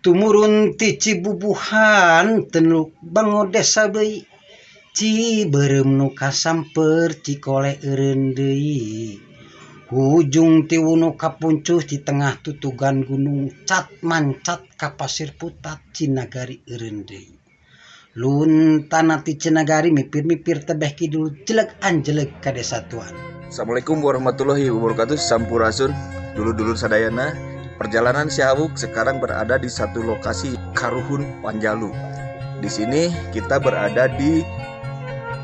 Tumurun ti Cibubuhan tenuk bango desa deui Cibeureum nu kasamper Cikole eureun deui Hujung ti wunu kapuncuh ti tengah tutugan gunung cat mancat ka pasir putat Cinagari eureun deui Luntana ti Cinagari mipir-mipir tebeh kidul jeleg anjeleg ka desa Tuan. Assalamualaikum warahmatullahi wabarakatuh. Sampurasun dulur-dulur sadayana. Perjalanan Si Awuk sekarang berada di satu lokasi Karuhun Panjalu. Di sini kita berada di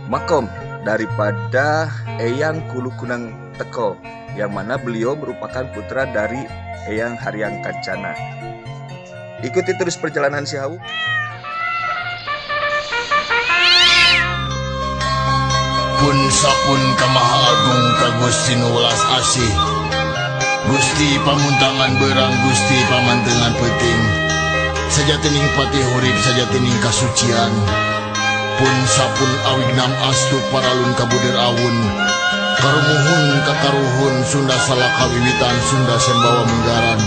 makom daripada Eyang Kulu Kunang Teko, yang mana beliau merupakan putra dari Eyang Hariang Kancana. Ikuti terus perjalanan Si Awuk. Pun sapun ka Maha Agung ka Gusti nu welas asih Gusti pamuntangan beurang Gusti pamantengan peuting Sajatining patih hurip sajatining kasucian Pun sapun awignam astu paralun kabudir awun Karumuhun ka karuhun Sunda salaka wiwitan Sunda sembawa menggaran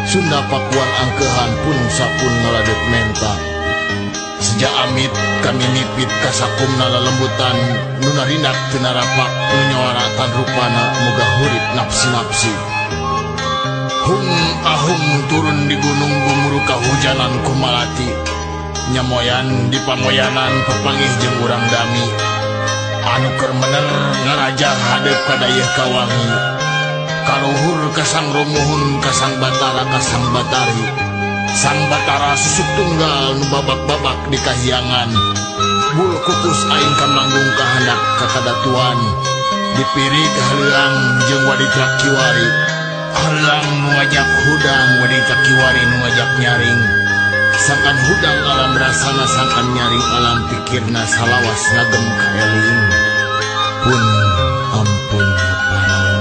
Sunda pakuan angkehan pun sapun ngaladep menta Seja amit kami mipit kasakumna lelembutan nu narindak teu narapak nu nyawara tan rupana moga hurip napsi-napsi Hung ahung turun di gunung gumuru kahujanan ku malati nyamoyan di pamoyanan pepanggih jeung urang dami anu keur mener ngaraja hadeup ka dayeuh kawangi kaluhur ka Sang Rumuhun ka Sang Batara ka Sang Batari Sang Batara susuk tunggal nu babak-babak di kahyangan bul kukus aing kamanggung kahandak ka kadatuan dipirig haleuang jeung waditra kiwari haleuang nu ngajak hudang waditra kiwari nu ngajak nyaring sangkan hudang alam rasana sangkan nyaring alam pikirna salawas ngagem kaeling pun ampun paraun.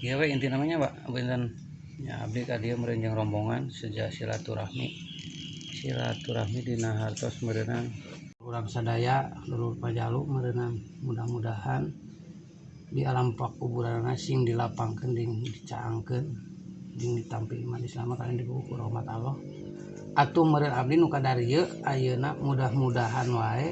Kieu we inti namanya Pak, punten nya abdi ka dieu meureun jeung rombongan seja silaturahmi. Silaturahmi dina hartos meureunang urang sadaya dulur Panjalu meureunang mudah-mudahan di alam pakuburanna sing dilapangkeun jeung dicaangkeun jeung ditampi iman Islam kalian digugu ku rahmat Allah. Atuh meureun abdi nu kadarieu ayeuna mudah-mudahan wae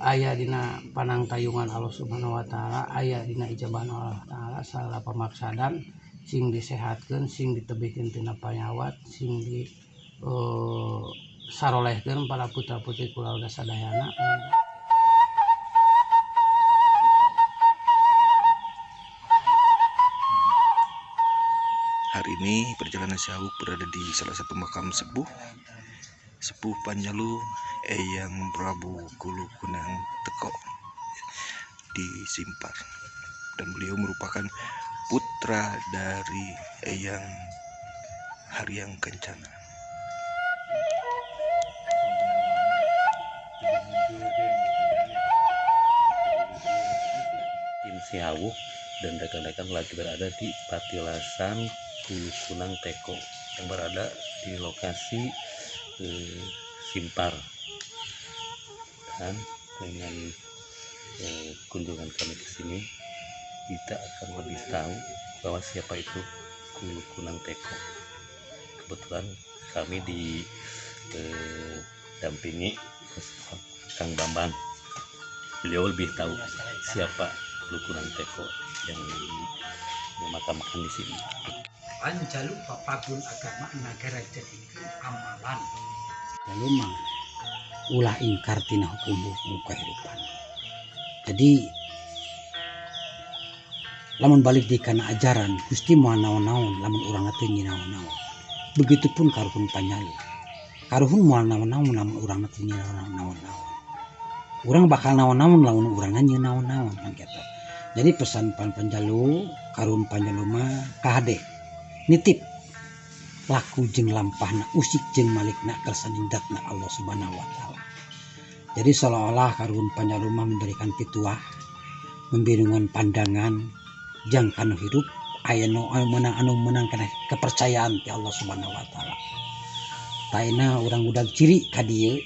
aya dina panangtayungan Allah Subhanahu wa taala, aya dina ijabah Allah taala sagala pamaksadan sing disehatkeun, sing ditebihkeun tina panyawat, sing di sarolehkeun para putra-putri kulawarga sadayana. Hari ini perjalanan Si Awuk berada di salah satu makam sepuh, Sepuh Panjalu Eyang Prabu Kulu Kunang Teko di Simpar, dan beliau merupakan putra dari Eyang Hariang Kencana. Tim Si Awuk dan rekan-rekan lagi berada di Patilasan Kulu Kunang Teko yang berada di lokasi Simpar. Dan dengan kunjungan kami ke sini, kita akan lebih tahu bahwa siapa itu Kulu Kunang Teko. Kebetulan kami didampingi Kang Bambang. Beliau lebih tahu siapa Kulu Kunang Teko yang dimakamkan di sini. Panjalu papagun agama nagara jadikeun amalan. Lalu mah ulah ingkar tina hukum-hukum kehidupan. Jadi lamun balik di kana ajaran Gusti moal naon-naon lamun urang teu nyinaon-naon. Begitupun karuhun Panjalu. Karuhun moal naon-naon lamun urang teu nyinaon-naon. Urang bakal naon-naon lamun urang nyieun naon-naon kan kitu. Jadi pesan pan Panjalu, karuhun Panjalu mah kahade nitip laku jeung lampahna usik jeung malikna kersa nindakna Allah Subhanahu wa taala. Jadi seolah-olah Karuhun Panjalu mah memberikan pituah, memberikan pandangan jang kanu hirup aya nu anu meunang kana kepercayaan ti Allah Subhanahu wa taala. Taina urang udag ciri ka dieu,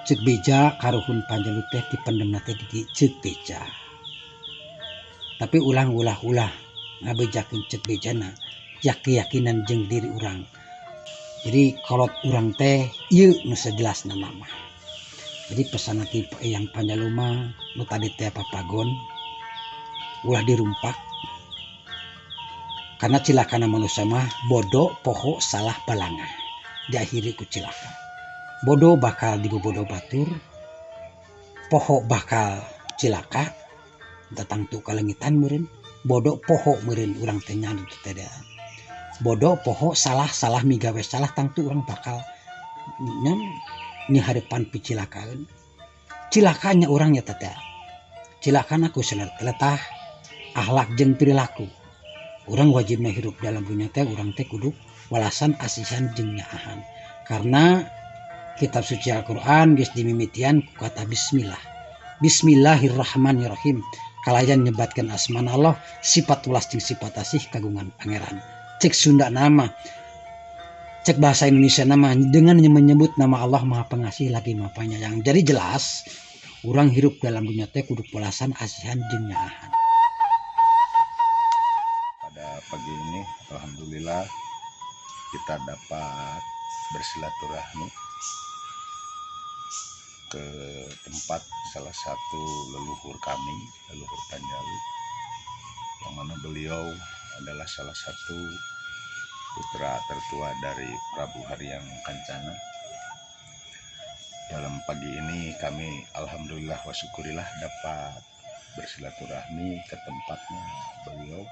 ceuk beja Karuhun Panjalu teh dipendemna teh di ceuk beja. Tapi ulang ulah ulah ngabejakeun ceuk bejana, ya keyakinan jeung diri urang. Jadi kolot urang teh ieu nu sajelasna mah. Jadi pesan ti Eyang Panjalu mah nu tadi teh papagon ulah dirumpak, karena cilakana manusia mah bodoh, poho, salah, balangah, diakhiri ku cilaka. Bodoh bakal dibobodo batur, poho bakal cilaka datang tuh kalengitan meureun. Bodoh poho meureun urang teh nyadar teh bodoh, poho, salah, salah migawe salah, tangtu urang bakal nya nyaharipan picilakaeun. Cilakanya urang nya teh cilakana ku letah akhlak jeung perilaku. Urang wajibna hirup dalam dunia teh urang teh kudu walasan, asihan, jeung nyaahan, karena kitab suci Al-Qur'an geus dimimitian ku kata bismillah. Bismillahirrahmanirrahim, kalayan nyebatkeun asmana Allah, sifat welas jeung sifat asih kagungan Pangeran. Cek Sunda nama, cek bahasa Indonesia nama, dengan menyebut nama Allah Maha Pengasih lagi Maha Penyayang. Jadi jelas urang hirup dalam dunia teh kudu walasan, asihan, jeung nyaahan. Pada pagi ini, alhamdulillah kita dapat bersilaturahmi ke tempat salah satu leluhur kami, leluhur Panjalu, yang mana beliau adalah salah satu putra tertua dari Prabu Hariang Kancana. Dalam pagi ini kami alhamdulillah wa syukurillah dapat bersilaturahmi ke tempatnya beliau,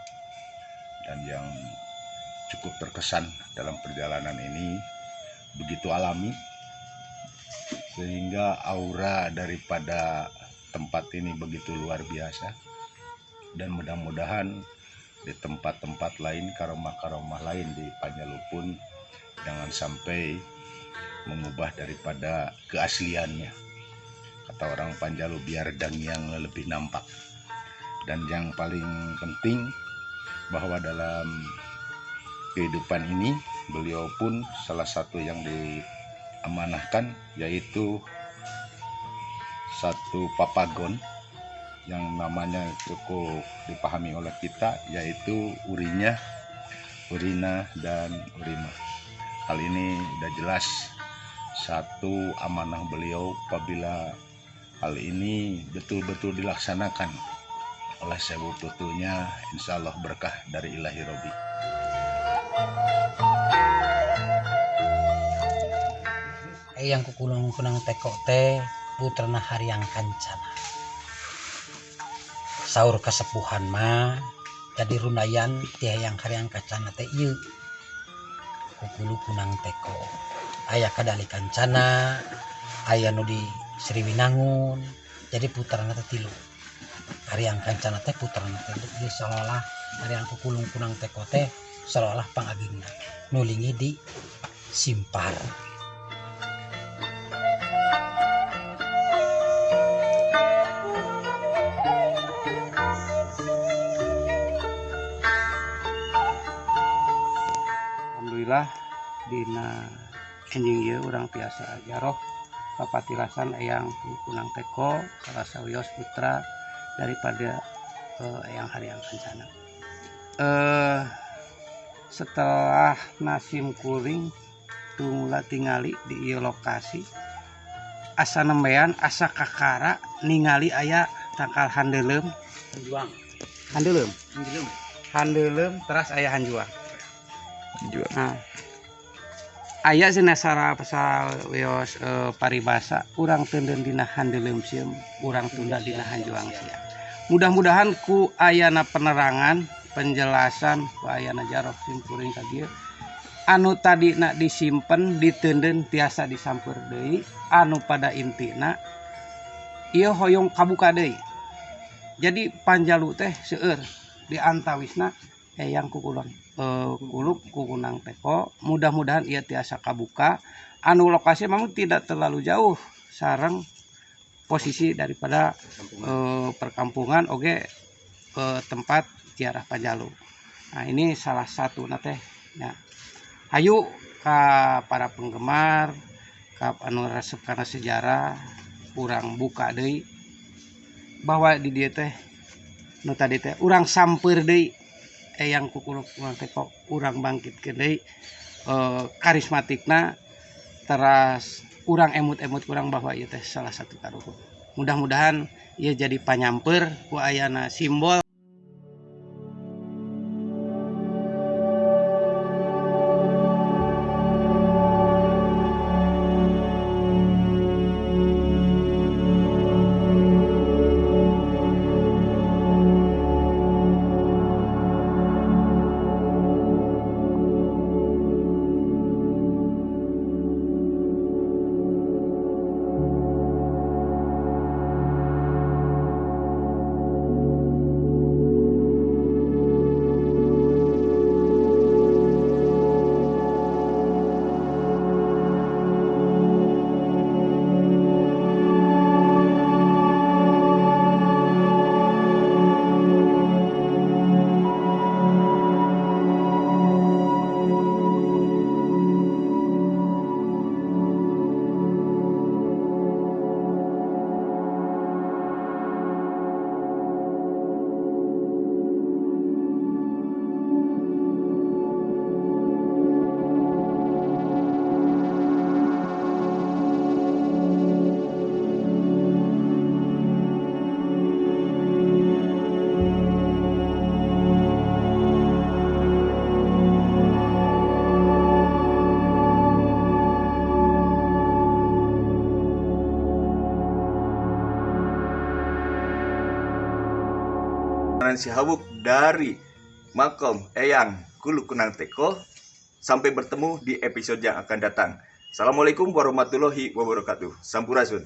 dan yang cukup terkesan dalam perjalanan ini begitu alami sehingga aura daripada tempat ini begitu luar biasa, dan mudah-mudahan di tempat-tempat lain, karomah-karomah lain di Panjalu pun jangan sampai mengubah daripada keasliannya. Kata orang Panjalu, biar dangiang lebih nampak. Dan yang paling penting bahwa dalam kehidupan ini beliau pun salah satu yang diamanahkan, yaitu satu papagon yang namanya cukup dipahami oleh kita, yaitu Urinya, Urina, dan Urima. Hal ini sudah jelas satu amanah beliau apabila hal ini betul-betul dilaksanakan oleh sewu putunya, insya Allah berkah dari Ilahi Robi. Eyang Kukulung Kunang Teko teh putrana Hariang Kancana. Saur kasepuhan mah jadi rundayan ti Eyang Hariang Kancana teh ieu Kukulu Kunang Teko aya Kadali Kancana, aya nu di Sriwinangun. Jadi putrana teh tilu. Hariang Kancana teh putrana teh ieu seolah-olah Hariang Kukulung Kunang Teko teh seolah-olah pangagengna nu linggih di Simpar. Alhamdulillah, dina enjing ieu urang tiasa jaroh papatilasan Eyang Kunang Teko, salah sawios putra daripada Eyang Hariang Kancana. Setelah sim kuring tumula tingali di ieu lokasi, asa nembean, asa kakara ningali aya tangkal handeuleum. Hanjuang. Handeuleum. Handeuleum. Handeuleum teras aya hanjuang. Jual. Nah, aya cenah sawios paribasa, urang teuntun dina handeuleum sieum, urang tunda dina hanjuang siang. Mudah-mudahan ku ayana penerangan, penjelasan, ku ayana jaroh sim kuring ka dieu, anu tadina disimpen diteundeun tiasa disampeur deui. Anu pada intina ieu hoyong kabuka deui. Jadi Panjalu teh seueur di antawisna Eyang Kukulang, Kuluk Kukunang Teko. Mudah-mudahan ieu tiasa kabuka. Anu lokasi memang tidak terlalu jauh sareng posisi daripada perkampungan oge tempat ziarah Panjalu. Nah, ini salah satu teh. Nah, hayu ka para penggemar, ka anu resep kana sejarah, urang buka deui bahwa di dieu teh nu tadi teh urang samper deui Eyang Kukuluk Kunang Teko, urang bangkitkeun deui karismatikna, teras urang emut-emut kurang bahwa ieu teh salah satu karuhun. Mudah-mudahan ieu jadi panyamper ku ayana simbol. Si Hawuk dari Makom Eyang Kulu Kunang Teko. Sampai bertemu di episode yang akan datang. Assalamualaikum warahmatullahi wabarakatuh. Sampurasun.